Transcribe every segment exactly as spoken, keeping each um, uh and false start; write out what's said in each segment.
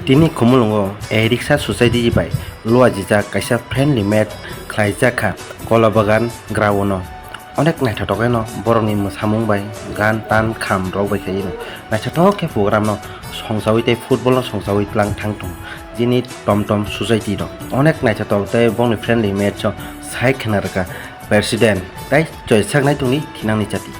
Tini Khumulwngo A Rickshaw Society bai luajijak kaisa friendly match khlaijak kha Kolabagan ground-o. Onek naithothok eno borokni mwsamung bai, gan tan kham rok bai khaino naithothok khe program no songchawi tei football no songchawi tlang thang tongo. Jini Tom Tom Society rok onek naithothok tei bongni friendly match o sai khna rwkha president tei choisak nai tongni thinangni chati.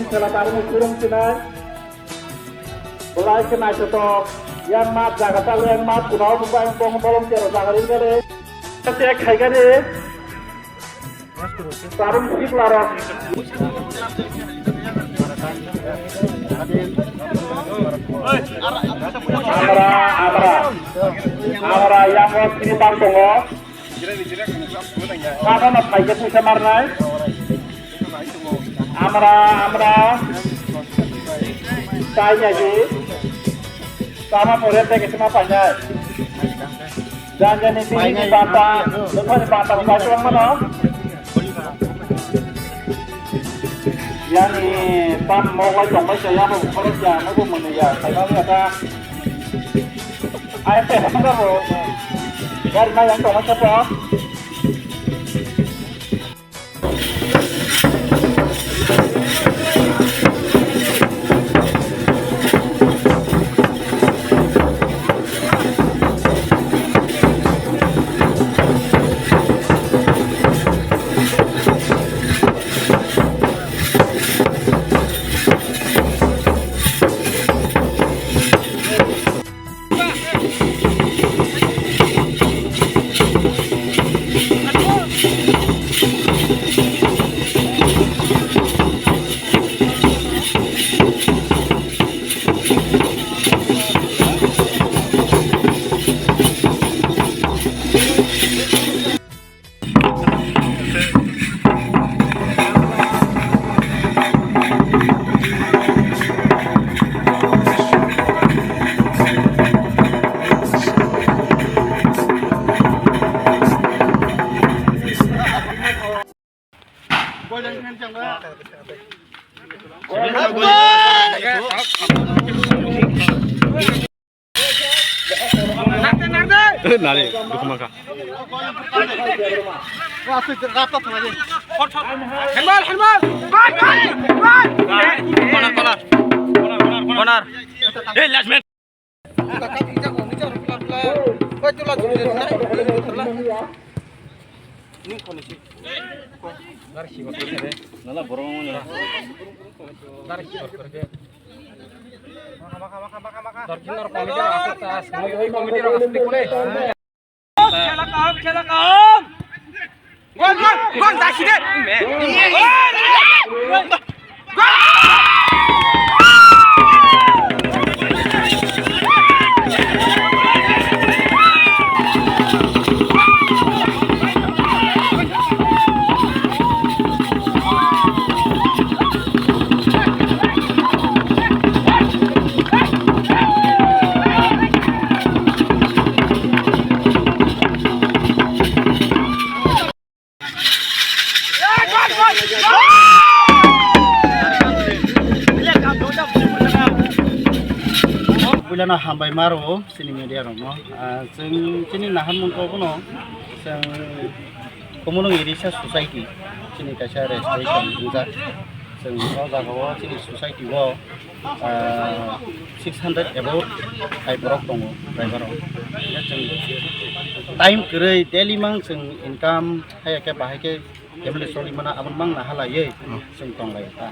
Khela tarung kurung sinai. Belai khe naithothok. Yang mat jaga tal yang mat kunao bubai bong bolong tero jaga ring gare. Te khai gare. Tarung sikla rok. Amra, amra. Amra yang o sini bang tongo. Saka no phaikhe puisa marnai. Amra, amra. Tai yagi. Sama pore te kisima painai. Janjani bini bata, lekhani bata, bai tuang mano. Yani tam mo wai tong bai saya mo khoro ya mo bo mano ya, sai ba ya ta. Ai te hamda bo. Gari ma yang tong bai sapa. Nari, dukuma ka. Helmal, helmal. Corner, corner. Corner. Hey, last man. Nala borong ni. Khela kaham, khela kaham. Gol, gol, gol, dasi de. Puilano hambai ma rwo chini media rokno. Ah, chwng chini naharmung kok no chwng Khumulwng Irisa Society chini kaisa restaurant wngjak. Chwng o jagao chini society o, ah, six hundred above hai borok tongo, driver rok. Chwng time kwrwi daily mang chwng income hai khe bahai khe family choli mano, aboni mang naha laiwi chwng tong lai kha.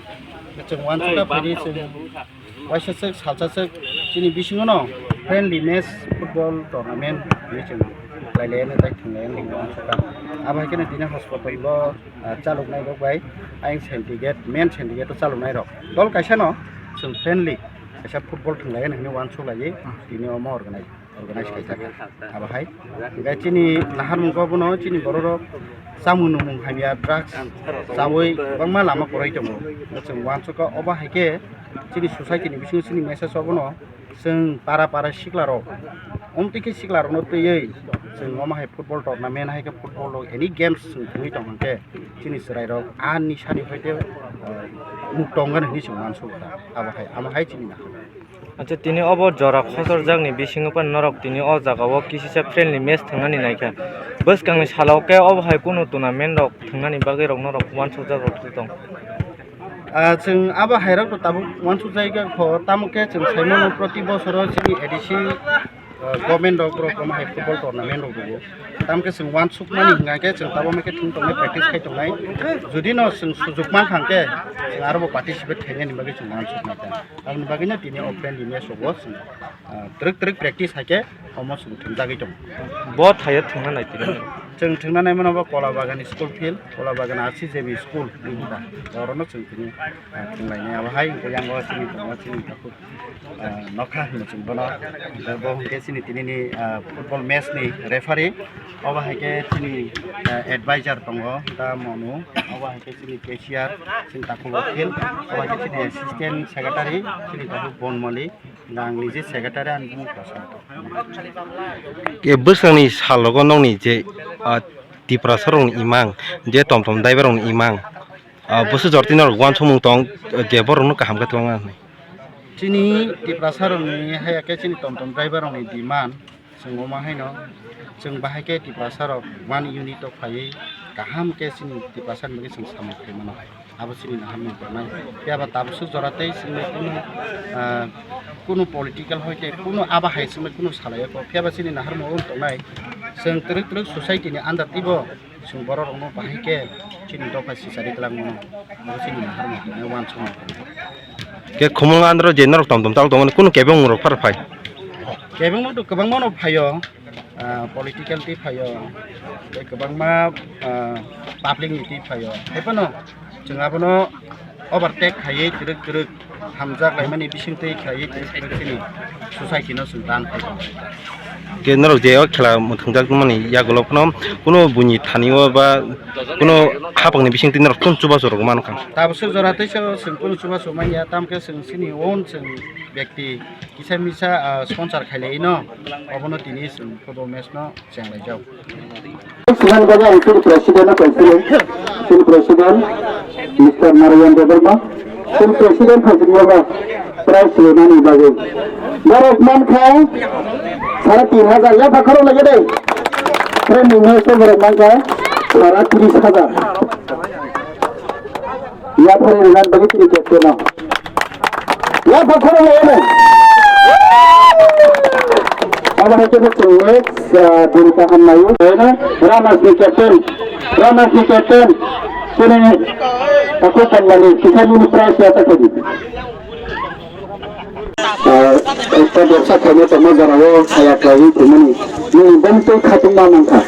Chwng uansukha phaidi chwng waisa swk salsa swk chini bisingo no friendly match football tournament hinwi chwng khlai lai anw tei thwng lai anw hinwi uansukha. Abo hai kheno tini hospital bo, ah, chaloknai rok bai ayang syndicate, main syndicate o chaloknai rok dol kaisa no chwng friendly kaisa football thwng lai anw hinwi uansuk laiwi tini omo organize. Organize khaijak kha. Abo hai. Hingkhe chini naharmung kok bono chini borok rok chamung nungmung hamya drugs chawi kwbangma lama kwrwi tongo. Chwng uansukha obo hai khe Chini society ni bisingo chini message obono, chwng para para sikla rok, omtwi khe sikla rokno twiwi chwng omo hai football tournament hai khe football rok any games chwng thwngwi tong hwnkhe chini chwrai rok ani sani hoite, ah, mukto wngani hinwi chwng uansukha. Abo hai, amo hai chini nahar. Acha, tini obo jora khosorjakni bisingo phano norok tini o jagao kisisa friendly match thwngnani naikha. Bwskangni salao khe obo hai kunu tournament rok thwngnani bagwi rok norok uansukjak rok tong. Ah, chwng abo hai rok tabuk uansukjak kho, tamo khe chwng sai mano proti bosoro chini A D C, ah, government rok borok omo hai football tournament rok rwo. Tamo khe chwng uansukmani hwnka khe chwng tabuk khe thwng tongnai, practice khai tongnai. Jodi no chwng sujuk mankha hwnkhe chwng arobo participate khainani bagwi chwng uansuknai kha. Aboni bagwino tini o friendly match rogo chwng, ah, twrwk twrwk practice hai khe omo chwng thwngjagwi tongo. Bo thaio thwngna nai tini. Chwng thwngna nai mano bo Kola Bagan school field, Kola Bagan R C J B school ni bwkha. Orono chwng tini, ah, thwnglainai. Abo hai hwnkhe yango chini tongo chini takhuk, ah, nokha hino chwng bono. Bo hwnkhe chini tinini, ah, football match ni referee. Obo hai khe chini, ah, advisor tongo da Monu. Obo hai khe chini cashier, chini takhuk Akhil. Obo hai khe chini assistant secretary, chini takhuk Bonmali. Ang niji secretary, ani bumung Prasad. Ke bwswkni salogo nokni je, ah, Tiprasa rokni imang, je tom tom driver rokni imang, ah, bwswk jorti norok uansukmung tong, je borokno kaham khe tongna hwnwi. Chini Tiprasa rokni haya khe chini tom tom driver rokni demand. Chwng omo haino chwng bahai khe Tiprasa rok one unit o phaiwi kaham khe chini Tiprasa ni bagwi chwng samung khai mano. Abo chini naharmung tongnai. Phiya ba tabuk swk jora tei chwngno kunu, ah, kunu political hoi tei kunu abo hai chwngno kunu salai ya kho. Phiya ba chini naharmung wng tongnai. Chwng twrwk twrwk society ni under twibo. Chwng borok rokno bahai khe chini dopha sisari twlang mano. Abo chini naharmung tongnai, uansukmung tongnai. Khe khumung andro je norok tom tom tal tongmani kunu kebengmung rok phar phai? Kebengmung to kwbangma no phaio, ah, political twi phaio, tei kwbangma, ah, public ni twi phaio. Hai phano chwng abono overtake khaiwi twrwk twrwk hamjak laimani bisingtwi khaiwi twrwk twrwk chini society no chwng dan khai tongo. Ke norok je o khela mwthangjakmani yagulo phano kunu buini thani o ba kunu hapang ni bisingtwi norok kunu chubachu rok mankha. Tabuk swk jora tei se chwng kunu chubachu manya, tamo khe chwng chini own chwng byakti kisa misa, ah, sponsor khailai no, obono tini chwng football match no chenglaijak. Sibani bagwi ang chini president no paisio, chini president Mister Narayan Debbarma, chini president phaisingyono prize rwnani bagwi. Borok mankha sare tin hajar, yapha khorok lagi de. Training no se borok mankha sare tris hajar. Yaphar rwnani bagwi chini captain no. Yaphar khorok lai ano. Abo hai khe chwng next, ah, din kaham naio. Eno runners ni captain, runners ni captain. Chini takhuk Panmali kisa nini prize ya ta khadi. Ah, ekta dorsa khaina tongma jora o khaya khlaiwi thwimani. Nini bongtwi khatungma mankha.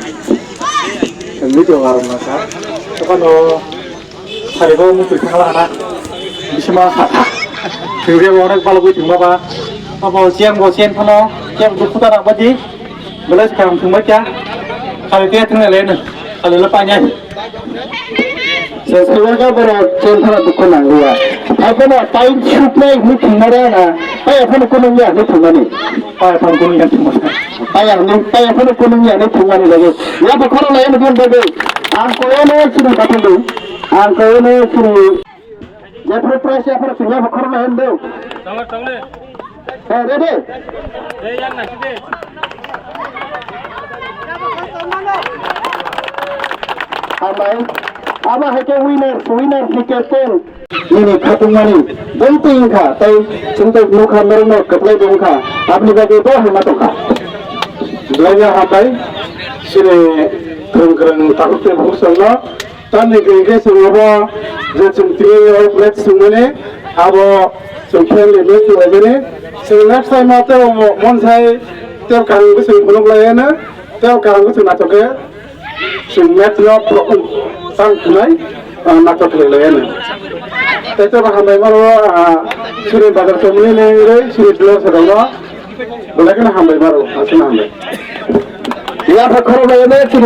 Wngwi tongo aro mankha. Tokano Sarigo muchung thangla hana. Bisima thwngwi bo onek balugwi thwngma ba. Abo chiyang bo chiyang phano chiyang dukhu ta nang badi. Belai se kaham thwngma kya. Khali tiya thwnglai leno. Khali lo painai. Sesibaka borok chiyang phano dukhu nangliya. Abono pain supnai hwnwi thwngma rana. Paiya phano kunungya hwnwi thwngmani. Paiya phano kunungya thwngmani. Paiya hwnwi, paiya phano kunungya hwnwi thwngmani bagwi. Yapha khorok lai hwnwi bagwi. Ang koyano chini bathang dong. Ang kayano chini jephru price yaphru chini yaphru khoroknai hendo. Tongor, tongor. Hey, ready? Hey, yang nasi deh. Hambai. Abo hai khe winners, winners ni captain. Nini khatungmani bongtwi wngkha, tei chwngtwi nukha norokno kwplai bo wngkha. Aboni bagwi bo hai ma tongkha. Belai no hambai. Chini kwrwng kwrwng takhuk tei bukhuk songno. Tamni hwnkhe chwng abo je chwng tini o match swngmani abo chwng friendly match swnglaimani. Chwng next time o tei monsai tei kaham khe chwng phunuk laiya no tei kaham khe chwng naithok khe chwng match no tang khwnai naithok khlai laiya no. Tei tei hambai mano chini bazar community ni sini dwla sadang no belai kheno hambai mano aswk hambai. Yapha khorok laiya no chini